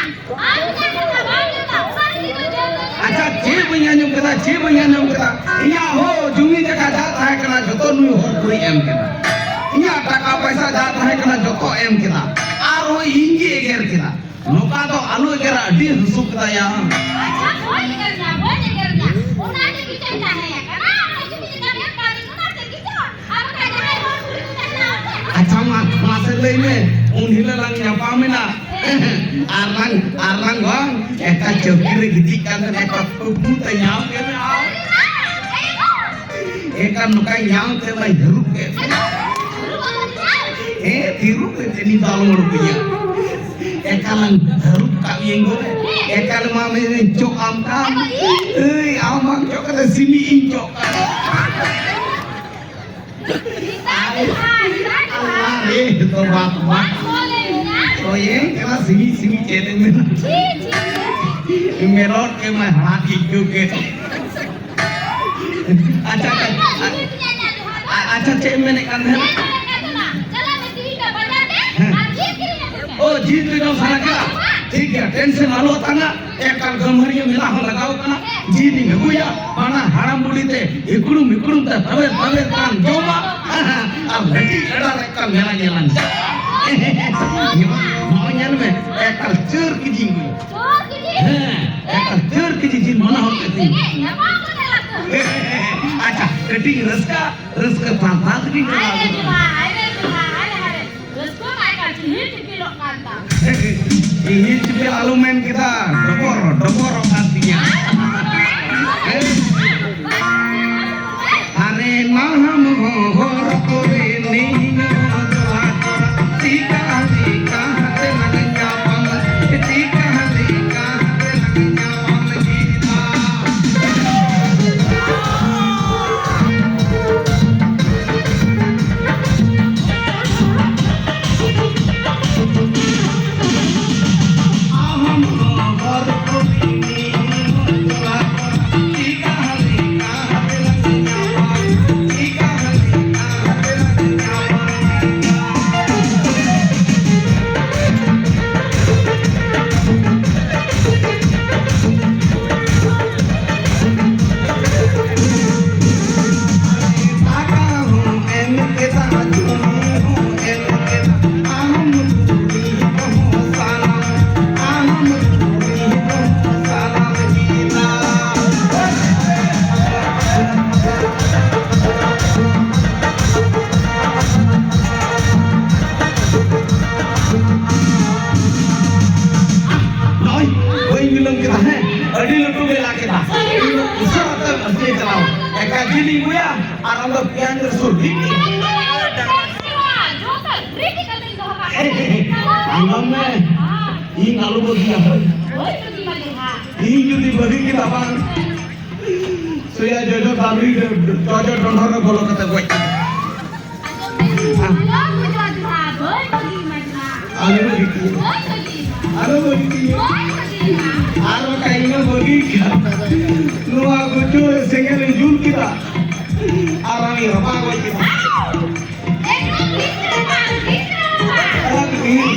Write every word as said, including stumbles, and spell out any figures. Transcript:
ᱟᱨ ᱢᱤᱫᱴᱟᱝ ᱠᱟᱛᱷᱟ ᱵᱟᱢ ᱢᱮᱱᱫᱟ, ᱚᱱᱟ ᱞᱟᱹᱜᱤᱫ ᱫᱚ ᱡᱮᱞ ᱨᱮ ᱟᱪᱪᱷᱟ, ᱪᱮᱫ ᱵᱟᱹᱧ ᱟᱸᱡᱚᱢ ᱠᱮᱫᱟ, ᱪᱮᱫ ᱵᱟᱹᱧ ᱟᱸᱡᱚᱢ ᱠᱮᱫᱟ? ᱤᱧᱟᱹᱜ ᱦᱚᱸ ᱡᱩᱢᱤ ᱡᱟᱭᱜᱟ ᱡᱟ ᱛᱟᱦᱮᱸ ᱠᱟᱱᱟ, ᱡᱚᱛᱚ ᱱᱩᱭ ᱦᱚᱲ ᱠᱩᱲᱤ ᱮᱢ ᱠᱮᱫᱟ᱾ ᱤᱧᱟᱹᱜ ᱴᱟᱠᱟ ᱯᱚᱭᱥᱟ ᱡᱟ ᱛᱟᱦᱮᱸ ᱠᱟᱱᱟ, ᱡᱚᱛᱚ ᱮᱢ ᱠᱮᱫᱟ᱾ ᱟᱨᱦᱚᱸ ᱤᱧ ᱜᱮ ᱮᱜᱮᱨ ᱠᱮᱫᱟ᱾ ᱱᱚᱝᱠᱟ ᱫᱚ ᱟᱞᱚ ᱮᱜᱮᱨᱟ, ᱟᱹᱰᱤ ᱦᱟᱹᱥᱩ ᱠᱮᱫᱟᱭᱟ᱾ ᱟᱪᱪᱷᱟ, ᱵᱟᱹᱧ ᱮᱜᱮᱨ ᱢᱮᱭᱟ, ᱵᱟᱹᱧ ᱮᱜᱮᱨ ᱢᱮᱭᱟ᱾ ᱚᱱᱟ ᱛᱮᱜᱮ ᱪᱮᱫ ᱛᱟᱦᱮᱸ ᱠᱟᱱᱟ? ᱚᱱᱟ ᱛᱮᱜᱮ ᱪᱮᱫ ᱛᱟᱦᱮᱸ ᱠᱟᱱᱟ? ᱚᱱᱟ ᱛᱮᱜᱮ ᱪᱮᱫ? ᱟᱨ ᱵᱟᱠᱷᱟᱡ ᱡᱟᱦᱟᱸᱭ ᱦᱚᱲ ᱠᱩᱲᱤ ᱠᱚ ᱛᱟᱦᱮᱱᱟ, ᱚᱱᱟ ᱛᱮ ᱟᱪᱪᱷᱟ, ᱢᱟ, ᱢᱟᱥᱮ ᱞᱟᱹᱭ ᱢᱮ, ᱩᱱ ᱦᱤᱞᱳᱜ ᱞᱟᱝ ᱧᱟᱯᱟᱢ ᱮᱱᱟ᱾ ᱟᱨ ᱞᱟᱝ, ᱟᱨ ᱞᱟᱝ ᱵᱟᱝ, ᱮᱠᱟ ᱪᱟᱹᱣᱠᱤ ᱨᱮ ᱜᱤᱛᱤᱡ ᱠᱟᱱ ᱛᱟᱦᱮᱸ, ᱮᱠᱟ ᱠᱩᱠᱢᱩ ᱛᱮ ᱧᱟᱢ ᱠᱮᱫ ᱢᱮ ᱟᱢ᱾ ᱮᱠᱟ ᱱᱚᱝᱠᱟᱭ ᱧᱟᱢ ᱠᱮᱫ ᱢᱮ, ᱦᱟᱹᱨᱩᱵ ᱠᱮᱫ ᱢᱮ᱾ ᱦᱮᱸ, ᱛᱤᱨᱩᱵ ᱠᱟᱛᱮ ᱱᱤᱛ ᱫᱚ ᱟᱞᱚᱢ ᱩᱰᱩᱠᱤᱧᱟ᱾ ᱮᱠᱟ ᱞᱟᱝ ᱦᱟᱹᱨᱩᱵ ᱠᱟᱜ ᱢᱮᱭᱟᱹᱧ ᱵᱚᱞᱮ᱾ ᱮᱠᱟ ᱞᱮ ᱢᱟ ᱢᱮᱱ ᱪᱚᱜ ᱟᱢ ᱠᱟᱱ᱾ ᱮᱭ, ᱟᱢ ᱵᱟᱝ ᱪᱚᱜ ᱠᱟᱛᱮ ᱥᱤᱢᱤᱡ ᱤᱧ ᱪᱚᱜ ᱠᱟᱱ᱾ ᱟᱨᱮ, ᱟᱞᱟᱨᱮ, ᱛᱚᱵᱟ, ᱛᱚᱵᱟ᱾ ᱛᱚᱭᱮ, ᱠᱟᱱᱟ ᱥᱤᱢᱤ, ᱥᱤᱢᱤ ᱪᱮᱫ ᱮᱢ ᱢᱮᱱᱟ? ᱢᱮᱨᱚᱴ ᱠᱮ ᱢᱟ ᱦᱟᱲᱟᱜ ᱤᱡ ᱠᱚ ᱜᱮ᱾ ᱟᱪᱪᱷᱟ, ᱟᱪᱪᱷᱟ, ᱟᱪᱪᱷᱟ, ᱪᱮᱫ ᱮᱢ ᱢᱮᱱᱮᱫ ᱠᱟᱱ ᱛᱟᱦᱮᱱᱟ? ᱦᱮᱸ᱾ ᱚ, ᱡᱤᱞ ᱡᱚᱡᱚᱢ ᱥᱟᱱᱟ ᱠᱟᱱᱟ? ᱴᱷᱤᱠ ᱜᱮᱭᱟ, tension ᱟᱞᱚ ᱦᱟᱛᱟᱣᱟ᱾ ᱮᱠᱟᱞ ᱜᱟᱹᱢᱦᱟᱹᱨᱤᱭᱟᱹ ᱢᱮᱞᱟ ᱦᱚᱸ ᱞᱟᱜᱟᱣ ᱠᱟᱱᱟ᱾ ᱡᱤᱞ ᱤᱧ ᱟᱹᱜᱩᱭᱟ, ᱵᱟᱱᱟ ᱦᱟᱲᱟᱢ ᱵᱩᱲᱦᱤ ᱛᱮ ᱦᱤᱠᱲᱩᱢ ᱦᱤᱠᱲᱩᱢ ᱛᱮ ᱛᱟᱵᱮᱨ ᱛᱟᱵᱮᱨ ᱛᱟᱢ ᱡᱚᱢᱟ᱾ ᱟᱨ ᱞᱟᱹᱴᱤ ᱜᱟᱰᱟ ᱨᱮ ᱮᱠᱟᱞ ᱢᱮᱞᱟ ᱧᱮᱞᱟᱢ ᱪᱟᱞᱟᱜᱼᱟ᱾ ᱱᱚᱜᱼᱚᱭ ᱧᱮᱞ ᱢᱮ, ᱮᱠᱟᱞ ᱪᱟᱹᱨ ᱠᱮᱡᱤᱧ ᱟᱹᱜᱩᱭᱟ᱾ ᱦᱮᱸ, ᱮᱠᱟᱞ ᱪᱟᱹᱨ ᱠᱮᱡᱤ ᱡᱤᱞ ᱢᱟᱱᱟ ᱦᱚᱲ ᱠᱟᱹᱴᱤᱡ᱾ ᱟᱪᱪᱷᱟ, ᱠᱟᱹᱴᱤᱡ ᱨᱟᱹᱥᱠᱟᱹ, ᱨᱟᱹᱥᱠᱟᱹ ᱛᱟᱞ ᱛᱟᱞ ᱛᱮᱜᱮᱧ ᱪᱟᱞᱟᱣ ᱟᱠᱟᱱᱟ᱾ ᱨᱟᱹᱥᱠᱟᱹ ᱢᱟ ᱮᱠᱟᱞ ᱪᱤᱦᱤᱞ ᱪᱤᱯᱤᱞᱚᱜ ᱠᱟᱱ ᱛᱟᱢ᱾ ᱪᱤᱦᱤᱞ ᱪᱤᱯᱤᱞ ᱟᱞᱚᱢ ᱢᱮᱱ ᱠᱮᱫᱟ, ᱰᱚᱵᱚᱨ, ᱰᱚᱵᱚᱨᱚᱜ ᱠᱟᱱ ᱛᱤᱧᱟ᱾ ᱟᱨᱮ ᱢᱟᱦᱟᱢ ᱦᱚᱸ ᱦᱚᱨ ᱠᱚᱨᱮ ᱱᱤᱧ ᱫᱚᱦᱟ ᱠᱚᱨᱟ, ᱪᱤᱠᱟ ᱪᱤᱠᱟ ᱦᱟᱛᱮ ᱞᱟᱝ ᱧᱟᱯᱟᱢ, ᱪᱤᱠᱟ ᱪᱤᱠᱟ ᱦᱟᱛᱮ ᱞᱟᱝ ᱧᱟᱯᱟᱢ ᱠᱮᱫᱟ᱾ ᱠᱮᱫᱟ, ᱦᱮᱸ, ᱟᱹᱰᱤ ᱞᱟᱹᱴᱩ ᱜᱮ ᱞᱟ ᱠᱮᱫᱟ᱾ ᱤᱧ ᱫᱚ ᱩᱥᱟᱹᱨᱟ ᱛᱮ ᱟᱹᱥᱩᱞ ᱪᱟᱞᱟᱣ᱾ ᱮᱠᱟ ᱡᱤᱞ ᱤᱧ ᱟᱹᱜᱩᱭᱟ ᱟᱨ ᱟᱢ ᱫᱚ ᱯᱮᱸᱭᱟᱡᱽ ᱨᱟᱹᱥᱩᱱ ᱨᱤᱫ ᱢᱮ᱾ ᱟᱸᱡᱚᱢ ᱢᱮ, ᱤᱧ ᱟᱞᱚ ᱵᱟᱹᱜᱤᱭᱟ᱾ ᱤᱧ ᱡᱩᱫᱤ ᱵᱟᱹᱜᱤ ᱠᱮᱫᱟ ᱵᱟᱝ, ᱥᱚᱭᱟ ᱡᱚᱡᱚ ᱫᱟᱨᱩᱭ ᱨᱮ, ᱡᱚᱡᱚ ᱰᱚᱸᱰᱷᱚᱨ ᱨᱮ ᱵᱚᱞᱚ ᱠᱟᱛᱮ ᱜᱚᱡ ᱠᱮᱫᱟ᱾ ᱟᱞᱚ ᱵᱟᱹᱜᱤ ᱠᱮᱫᱟ᱾ ᱟᱞᱚ ᱵᱟᱹᱜᱤ ᱠᱮᱫᱟ᱾ ᱟᱨ ᱵᱟᱠᱷᱟᱡ ᱤᱧ ᱫᱚ ᱵᱟᱹᱜᱤ ᱠᱮᱫᱟ᱾ ᱱᱚᱣᱟ ᱜᱩᱡᱩᱜ ᱨᱮ ᱥᱮᱸᱜᱮᱞ ᱤᱧ ᱡᱩᱞ ᱠᱮᱫᱟ᱾ ᱟᱨ ᱟᱢᱤᱧ ᱨᱟᱯᱟᱜ ᱜᱚᱡ ᱠᱮᱫᱟ᱾ ᱟᱨ ᱤᱧ